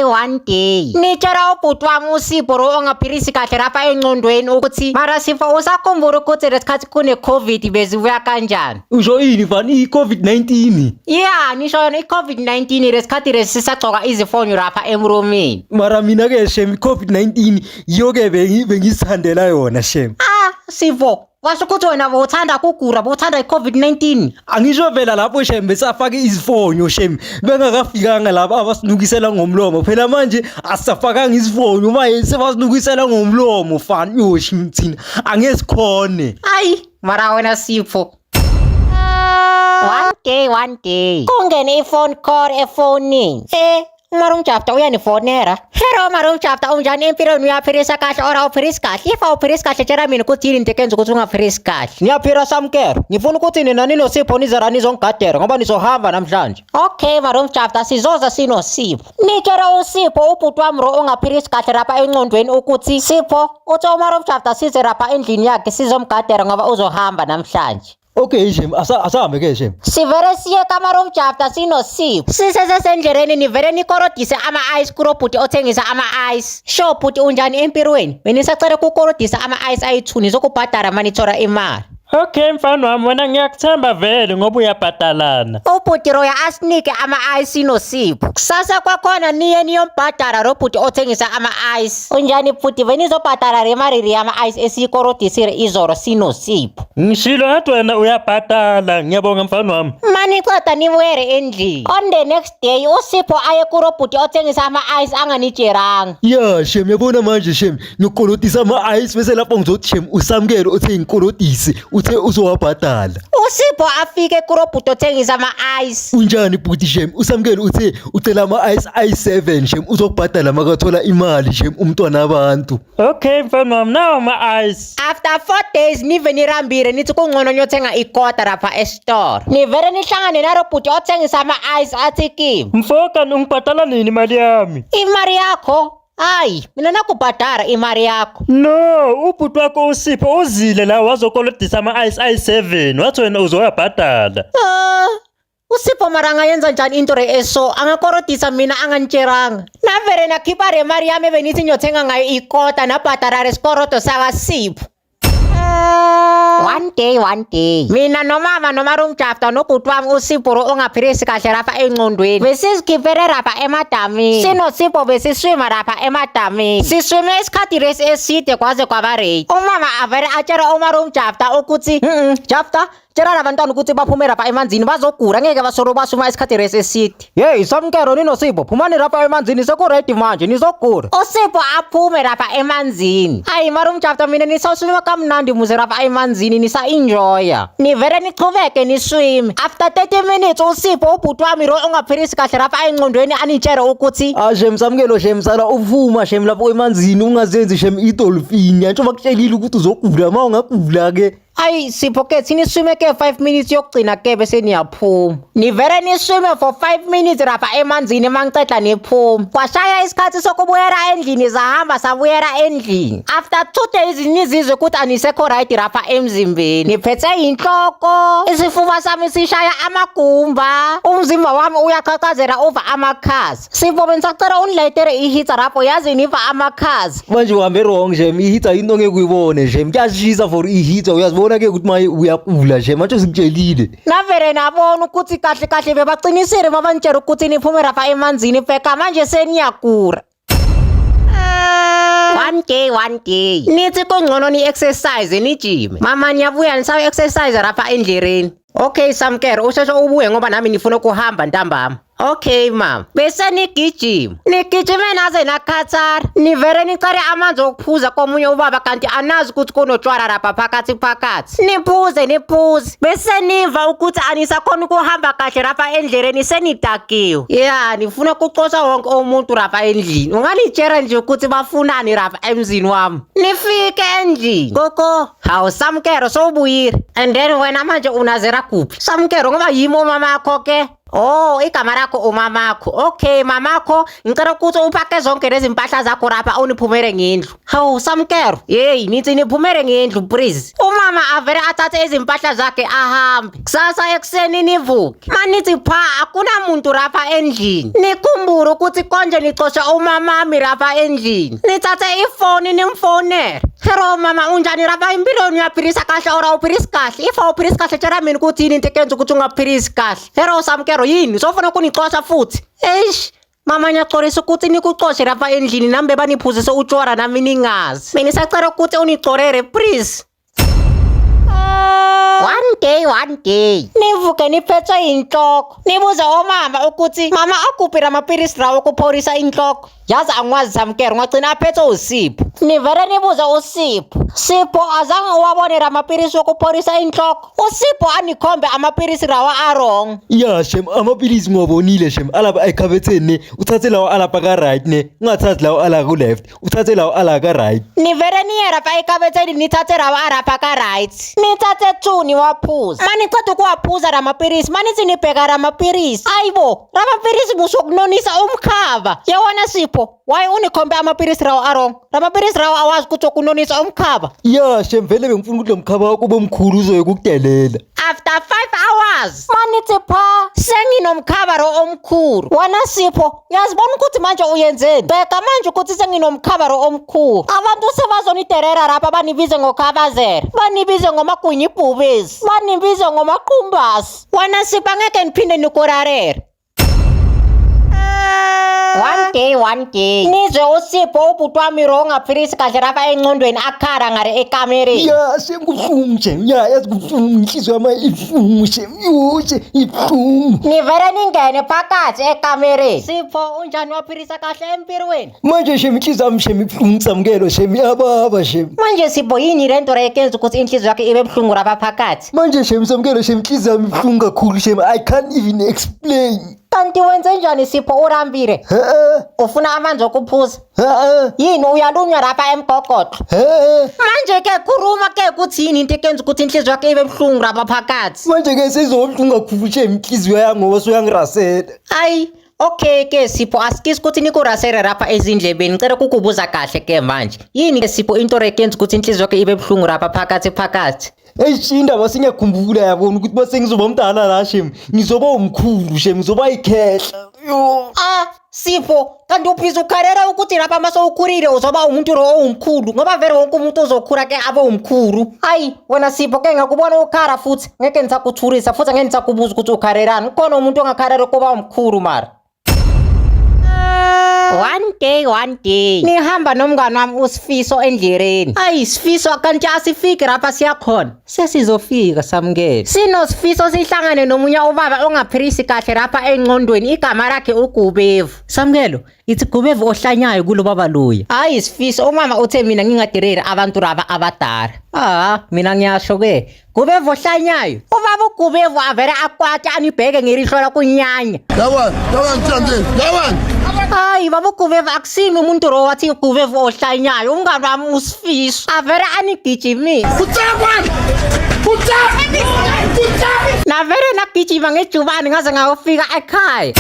Day, one day. Nitshela ubhuti wami uSipho lo ongaphilisi kahle lapha engqondweni ukuthi mara Sipho usakhumbula ukuthi lesikhathi kune-COVID bezibuya kanjani? Usho ini mfana i-COVID-19? Yeah, nisho yona i-COVID-19 lesikhathi lesi sisagcoka izifonyo lapha emromeni. Mara mina ke shem i-COVID-19 yiyo-ke bengizithandela yona shem. Ah, Sipho, washo ukuthi wena bowuthanda kugula, bowuthanda i-COVID-19. Angisho vela lapho shem besafaka izifonyo shem bengakafikanga laba abasinukisela ngomlomo phela manje asisafakanga izifonyo maye sebasinukisela ngomlomo fana yo shem thina angesikhone. Ayi, mara wena Sipho. One day, one day. Kungene i-phone call efonini. Eh, uMarum Jafta uyanifonera. Hello Marum Jafta, unjani empilweni uyaphilisa kahle or awuphilisi kahle? If awuphilisi kahle tshela mina ukuthi yini into ekenza ukuthi ungaphilisi kahle. Ngiyaphila Samkelo. Ngifuna ukuthi nina ninoSipho nize la nizongigadela ngoba nizohamba namhlanje. Okay Marum Jafta, sizoza sinoSipho. Nitshela uSipho ubhuti wami ro ongaphilisi kahle lapha engqondweni ukuthi Sipho uthi uMarum Jafta size lapha endlini yakhe sizomgadela ngoba uzohamba namhlanje. Okay shem, asahambe ke shem. Sivele siye kaMarum Jafta sinoSipho. Sisesesendleleni nivele nikorodise ama-ice kulo bhuti othengisa ama-ice. Sho bhuti unjani empilweni? Benisacela ukukorodisa ama-ice ayi-2 nizokubhadara uma nithola imali. Okay mfana wami wena ngiyakuthemba vele ngoba uyabhadalana. Ubhuti Roya asinike ama-ice noSipho. Kusasa kwakhona niye niyombhadara lo bhuti othengisa ama-ice. Unjani bhuti benizobhadara le mali le yama-ice esiyikorodisile izolo sinoSipho. Ngishilo ngathi wena uyabhadala. Ngiyabonga mfana wami. Maniceda nibuyele endlini. On the next day uSipho aye kulo bhuti othengisa ama-ice anganitshelanga. Ya shem yabona manje shem ngikolotisa ama-ice bese lapho ngizothi shem uSamkelo uthe ngikolotise uthe uzowabhadala. USipho afike kulo bhuti othengisa ama-ice. Unjani bhuti shem uSamkelo uthe ucela ama-ice ayi-7 shem uzokubhadala makathola imali shem umntwana abantu. Okay mfana wami nawo ama-ice. After 4 days nive nirambile nithi kungcono niyothenga ikota lapha esitoro. Nivele nihlangane nalo bhuti othengisa ama-ice athi kimi. Mfoka ungibhadala nini imali yami? Imali yakho? Hayi, mina nakubhadara imali yakho. No, ubhuti wakho uSipho uzile la wazokolodisa ama-ice ayi-7 wathi wena uzoyabhadala. Ah, uSipho mara angayenza njani into re eso angakorodisa mina angantjeranga navele nakhipha re mali yami ebenithi ngiyothenga ngayo ikota nabhadara lesikorodo sakaSipho. One day, one day. Mina nomama noMarum Jafta nobhuti wami uSipho lo ongaphilisi kahle lapha engqondweni. Besizikhiphele lapha emadamini. SinoSipho besiswima lapha emadamini. Siswime isikhathi lesi eside kwaze kwaba late. Umama avele atshele uMarum Jafta ukuthi, Jafta, tshela labantwana ukuthi baphume lapha emanzini bazogula ngeke basolo baswima isikhathi lesi eside. Hey Samkelo ninoSipho phumani lapha emanzini seku-ready manje nizogula. USipho aphume lapha emanzini. Hayi Marum Jafta mina nisaswima kamnandi muze lapha emanzini nisa-enjoya. Nivele niqhubeke niswime. After 30 minutes uSipho ubhuti wami lo ongaphilisi kahle lapha engqondweni anitshele ukuthi Ah shem Samkelo shem sala uvuma shem lapho emanzini ungazenzi shem idolphin yantsho bakutshelile ukuthi uzogula ma ungagula ke. Ayi Sipho ke thini swime ke 5 minutes yokugcina ke bese niyaphuma. Nivele niswime for 5 minutes lapha emanzini mangiceda niphuma. Kwashaya isikhathi sokubuyela endlini sahamba sabuyela endlini. After 2 days nizizwe ukuthi anisekho right lapha emzimbeni. Niphethe inhloko, isifuba sami sishaya amagumba, umzimba wami uyaqhaqhazela uva amakhaza. Sipho bengisacela ungilayitere i-heater lapho yazi niva amakhaza. Manje uhambe wrong shem i-heater into ngeke uyibone shem kuyashisa for i-heater uyazibona ke ukuthi maye uyakula shem manje sikutshelile. Navele nabona ukuthi kahle kahle bebaqinisile mabanitshela ukuthi niphume lapha emanzini bheka manje seniyagula. One day, one day. Nithi kungcono ni-exercise nijime. Mama niyabuya nisawu-exercise lapha endleleni. Okay Samkelo usheshe ubuye ngoba nami ngifuna ukuhamba ntambama. Okay mama. Bese nigijima. Nigijime naze nakhathara. Nivele nicele amanzi okuphuza komunye ubaba kanti anazi ukuthi kunotshwala lapha phakathi phakathi. Niphuze niphuze. Bese niva ukuthi anisakhona ukuhamba kahle lapha endleleni senidakiwe. Ya, nifuna ukuxosha wonke umuntu lapha endlini. Unganitshela nje ukuthi bafunani lapha emzini wami. Nifike endlini. Koko, hawu Samkelo sowubuyile. And then wena manje unazela kuphi? Samkelo ngoba yimi umama yakho ke. Oh, igama lakho umamakho. Okay, mamakho, ngicela ukuthi upake zonke lezi mpahla zakho lapha uniphumele ngendlu. Hawu, Samkelo. Hey, nithi niphumele ngendlu please. Umama avele athathe izimpahla zakhe ahambe. Kusasa ekuseni nivuke. Manithi pha akuna muntu lapha endlini. Nikhumbule ukuthi konje nixosha umamami lapha endlini. Nithathe ifoni nimfonele. Hello mama, unjani lapha empilweni uyaphilisa kahle or awuphilisi kahle? If awuphilisi kahle tshela mina ukuthi yini into ekenza ukuthi ungaphilisi kahle. Hello Samkelo, yini? Sofuna ukunixosha futhi? Eish. Mama ngiyaxolisa ukuthi nikuxoshe lapha endlini nami bebaniphuzise utshwala nami ningazi. Mina ngisacela ukuthi unixolele please. One day, one day. Nivuke niphethwe inhloko. Nibuze omama ukuthi mama akuphi lamapilisi lawo okupholisa inhloko. Yazi angikwazi Samkelo ngagcina aphethwe uSipho. Nivele nibuze uSipho. Sipho azange uwabone lamapilisi okupholisa inhloko. USipho anikhombe amapilisi lawa a-wrong. Ya shem, amapilisi ngiwabonile shem, alapha ekhabetheni ne, uthathe lawa alapha ka-right ne, ungathathi lawa ala ku-left, uthathe lawa ala ka-right. Nivele niye lapha ekhabetheni nithathe lawa alapha ka-right. Nithathe two niwaphuza. Maniqeda ukuwaphuza lamapilisi, manithi nibheka lamapilisi. Ayibo, lamapilisi busokunonisa umkhaba. Yewona Sipho, why unikhombe amapilisi lawa a-wrong? Lamapilisi lawa awazi ukuthi okunonisa umkhaba. Ya shem, vele bengifuna ukuthi lo mkhaba wakho ube mkhulu uzoye kukudelela. After 5 hours, manithi pha, senginomkhaba ro omkhulu. Wena Sipho, uyazibona ukuthi manje uyenzeni? Bheka manje ukuthi senginomkhaba ro omkhulu. Abantu sebazoniderera lapha banibize ngokhabazela, banibize ngomagwinya ibhubesi, banibize ngomaqumbasi. Wena Sipho angeke niphinde nikurarele. One day, one day. Nizwe uSipho ubhuti wami ro ongaphilisi kahle lapha engqondweni akhala ngale ekamereni. Ya shem, kubuhlungu shem, ya yazi kubuhlungu, inhliziyo yami ibuhlungu shem, yo shem, ibuhlungu. Nivele ningene phakathi ekamereni. Sipho unjani waphilisa kahle empilweni? Manje shem, inhliziyo yami shem ibuhlungu Samkelo shem, iyababa shem. Manje Sipho yini le nto leyenza ukuthi inhliziyo yakhe ibe buhlungu lapha phakathi? Manje shem, Samkelo shem, inhliziyo yami ibuhlungu kakhulu shem, I can't even explain. Kanti wenze njani Sipho urambile? He Ufuna amanzi okuphuza? he Yini uyalunywa lapha emgogodlo? he. Manje ke khuluma ke ukuthi yini into ekenza ukuthi inhliziyo yakhe ibe buhlungu lapha phakathi? Manje ke seyizoba buhlungu kakhulu shem inhliziyo yami ngoba suyangirasela. Ayi, okay ke Sipho asikisi ukuthi nikurasele lapha ezindlebeni. Ngicela ukukubuza kahle ke manje. Yini ke Sipho into ekenza ukuthi inhliziyo yakhe ibe buhlungu lapha phakathi phakathi? Eish, indaba sengiyakhumbula yabona ukuthi base ngizoba mdala la shem, ngizoba umkhulu shem, ngizoba ikhehla. Yo. Ah, Sipho, kanti ubhizi ukhalela ukuthi lapha mase ukhulile uzoba umuntu lo owumkhulu ngoba vele wonke umuntu uzokhula ke abe umkhulu. Hayi, wena Sipho ke ngakubona ukhala futhi ngeke ngisakuthulisa futhi ngeke ngisakubuza ukuthi ukhalelani. Kukhona umuntu ongakhalela ukuba umkhulu mara. One day, one day. Nihamba nomngane wami uSifiso endleleni. Ayi Sifiso kanti asifiki lapha siyakhona. Sesizofika Samkelo. SinoSifiso sihlangane nomunye ubaba ongaphilisi kahle lapha engqondweni igama lakhe uGubevu. Samkelo, ithi Gubevu ohlanyayo kulo baba loya. Hayi Sifiso, umama uthe mina ngingadireli abantu laba abadala. Ah, mina ngiyasho ke. Gubevu ohlanyayo. Ubaba uGubevu avele akwate anibheke ngelihlo lakunyanya. Yabona, yabona ngithandeni, yabona. Hayi baba uGubevu akusimi umuntu lo wathi uGubevu ohlanyayo umngane wami uSifiso avele anigijimisa. Kutsakwana! Kutsakwana! Kutsakwana! Navele nagijima ngejubane ngaze ngayofika ekhaya.